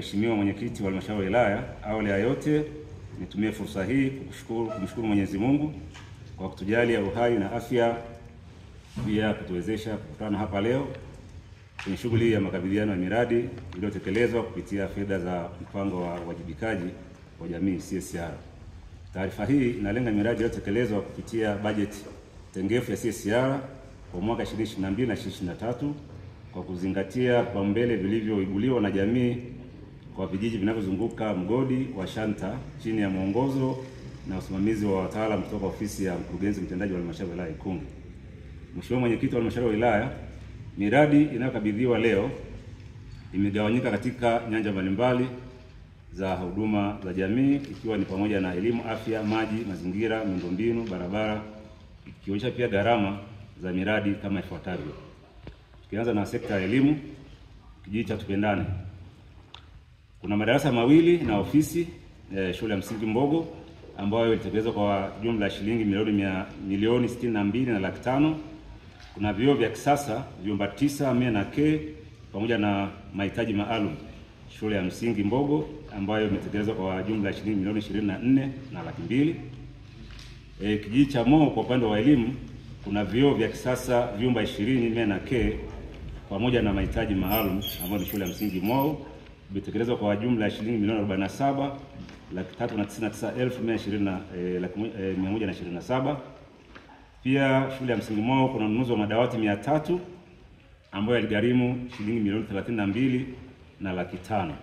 Mheshimiwa Mwenyekiti wa Halmashauri ya Wilaya, awali ya yote nitumie fursa hii kumshukuru Mwenyezi Mungu kwa kutujalia uhai na afya, pia kutuwezesha kukutana hapa leo kwenye shughuli ya makabidhiano ya miradi iliyotekelezwa kupitia fedha za mpango wa uwajibikaji wa jamii CSR. Taarifa hii inalenga miradi iliyotekelezwa kupitia bajeti tengefu ya CSR kwa mwaka 2022 na 2023 kwa kuzingatia vipaumbele vilivyoibuliwa na jamii kwa vijiji vinavyozunguka mgodi wa Shanta chini ya mwongozo na usimamizi wa wataalamu kutoka ofisi ya mkurugenzi mtendaji wa Halmashauri ya Wilaya Ikungi. Mheshimiwa Mwenyekiti wa Halmashauri ya Wilaya, miradi inayokabidhiwa leo imegawanyika katika nyanja mbalimbali za huduma za jamii ikiwa ni pamoja na elimu, afya, maji, mazingira, miundombinu, barabara, ikionyesha pia gharama za miradi kama ifuatavyo. Tukianza na sekta ya elimu, kijiji cha Tupendane kuna madarasa mawili na ofisi shule ya msingi Mbogo ambayo ilitekelezwa kwa jumla ya shilingi milioni 62 na laki tano. Kuna vyoo vya kisasa vyumba 9 M na K pamoja na mahitaji maalum shule ya msingi Mbogo ambayo imetekelezwa kwa jumla ya shilingi milioni 24 na laki mbili. Kijiji cha Moo kwa upande wa elimu kuna vyoo vya kisasa vyumba 20 M na K pamoja na mahitaji maalum ambayo ni shule ya msingi Moo imetekelezwa kwa jumla ya shilingi milioni 47 399,127. Pia shule ya msingi Moo kuna ununuzi wa madawati 300 ambayo yaligharimu shilingi milioni 32 na laki tano.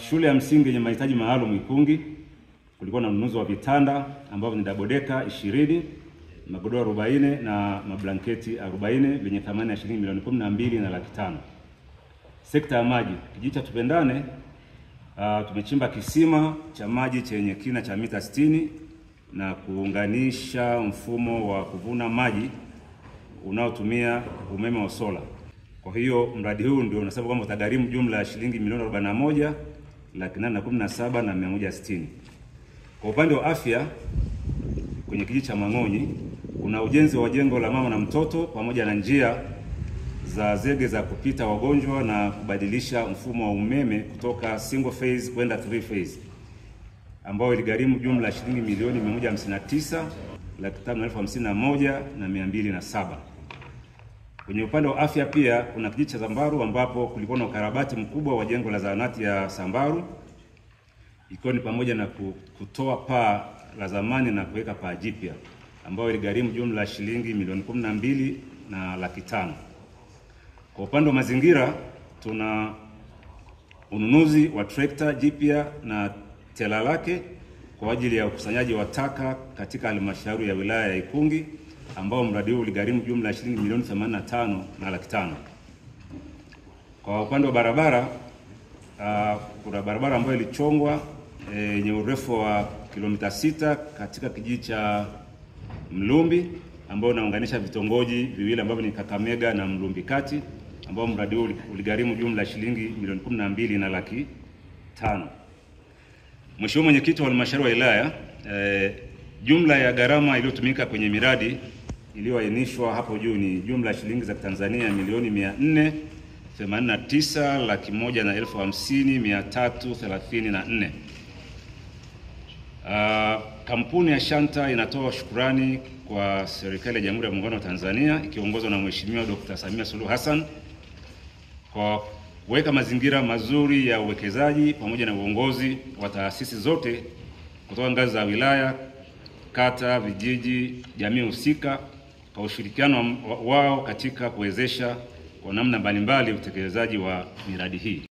Shule ya msingi yenye mahitaji maalum Ikungi kulikuwa na ununuzi wa vitanda ambavyo ni dabodeka 20, magodoro 40 na mablanketi 40 vyenye thamani ya shilingi milioni 12 na laki tano. Sekta ya maji, kijiji cha Tupendane tumechimba kisima cha maji chenye kina cha mita 60 na kuunganisha mfumo wa kuvuna maji unaotumia umeme wa sola. Kwa hiyo mradi huu ndio unasema kwamba utagharimu jumla ya shilingi milioni 41 laki nane na 17 na 160. Kwa upande wa afya, kwenye kijiji cha Mang'onyi kuna ujenzi wa jengo la mama na mtoto pamoja na njia za zege za kupita wagonjwa na kubadilisha mfumo wa umeme kutoka single phase kwenda three phase ambao iligharimu jumla ya shilingi milioni 159 laki tano elfu hamsini na moja na mia mbili na saba. Kwenye upande wa afya pia kuna kijiji cha Sambaru ambapo kulikuwa na ukarabati mkubwa wa jengo la zahanati ya Sambaru ikiwa ni pamoja na kutoa paa la zamani na kuweka paa jipya ambayo iligharimu jumla ya shilingi milioni 12 na laki tano. Kwa upande wa mazingira tuna ununuzi wa trekta jipya na tela lake kwa ajili ya ukusanyaji wa taka katika halmashauri ya wilaya ya Ikungi ambao mradi huu uligharimu jumla ya shilingi milioni 85 na laki tano. Kwa upande wa barabara, kuna barabara ambayo ilichongwa yenye urefu wa kilomita 6 katika kijiji cha Mlumbi ambao unaunganisha vitongoji viwili ambavyo ni Kakamega na Mlumbi Kati ambao mradi huu uligharimu jumla ya shilingi milioni 12 na laki tano. Mheshimiwa Mwenyekiti wa Halmashauri ya Wilaya, jumla ya gharama iliyotumika kwenye miradi iliyoainishwa hapo juu ni jumla ya shilingi za Tanzania milioni 489 laki moja na elfu hamsini mia tatu thelathini na nne. Kampuni ya Shanta inatoa shukrani kwa serikali ya Jamhuri ya Muungano wa Tanzania ikiongozwa na Mheshimiwa Dr. Samia Suluhu Hassan kwa kuweka mazingira mazuri ya uwekezaji pamoja na uongozi wa taasisi zote kutoka ngazi za wilaya, kata, vijiji, jamii husika kwa ushirikiano wao katika kuwezesha kwa namna mbalimbali utekelezaji wa miradi hii.